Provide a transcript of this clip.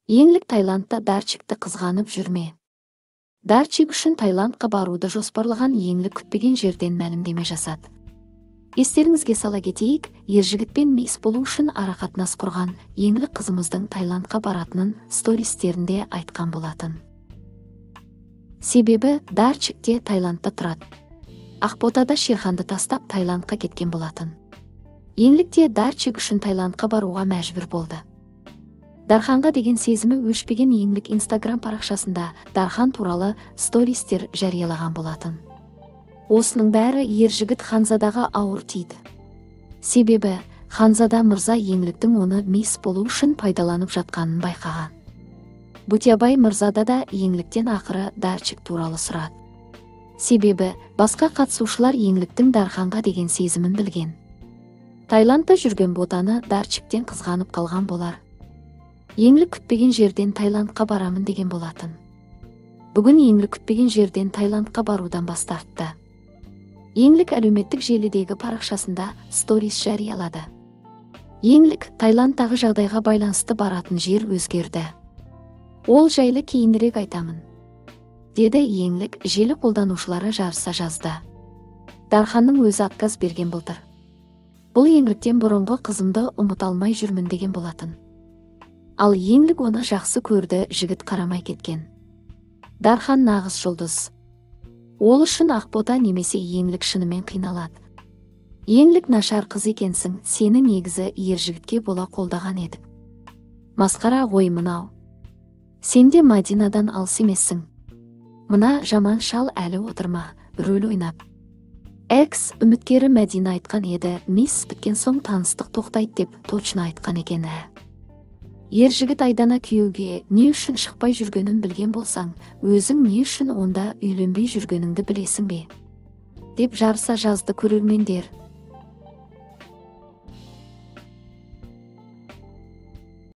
Еңлік Таиландта Дарчикті қызғанып жүрме? Дарчик үшін Таиландқа баруды жоспарлаған Еңлік күтпеген жерден мәлімдеме жасады. Естеріңізге сала кетейік, ер жігітпен мисс болу үшін арақатынас құрған Еңлік қызымыздың Таиландқа баратынын стористерінде айтқан болатын. Себебі Дарчик те Таиландта тұрады. Ақботада Шерханды тастап Таиландқа кеткен болатын. Еңлік те Дарчик үшін Таиландқа баруға мәжбүр болды. Дарханға деген сезімі өшпеген Еңлік Инстаграм парақшасында Дархан туралы стористер жариялаған болатын. Осының бәрі ер жігіт Ханзадаға ауыр тиді. Себебі Ханзада мырза Еңліктің оны мисс болу үшін пайдаланып жатқанын байқаған. Бутябай мырзада да Еңліктен ақыры Дарчик туралы сұрады. Себебі басқа қатысушылар Еңліктің Дарханға деген сезімін білген. Таиландта жүрген ботаны Дарчиктен қызғанып қалған болар. Еңлік күтпеген жерден Таиландқа барамын деген болатын. Бүгін Еңлік күтпеген жерден Таиландқа барудан бас тартты. Еңлік әлеуметтік желідегі парақшасында сторис жариялады. Еңлік Таиландтағы жағдайға байланысты баратын жер өзгерді. Ол жайлы кейінірек айтамын, деді Еңлік, желі қолданушылары жарыса жазды. Дарханның өзі отказ берген былтыр. Бұл Еңліктен бұрынғы қызымды ұмыта алмай жүрмін деген болатын. Ал Еңлік оны жақсы көрді, жігіт қарамай кеткен. Дархан нағыз жұлдыз. Ол үшін Ақбота немесе Еңлік шынымен қиналады. Еңлік нашар қыз екенсің, сені негізі ер жігітке бола қолдаған едік. Масқара ғой мынау. Сен де Мадинадан алыс емессің. Мына жаман шал әлі отырма, рөл ойнап. Экс үміткері Мәдина айтқан еді, мисс біткен соң таныстық тоқтайды деп точно айтқан екен. Ер жігіт Айдана күйеуге не үшін шықпай жүргенін білген болсаң, өзің не үшін онда үйленбей жүргеніңді білесің бе? Деп жарыса жазды көрермендер.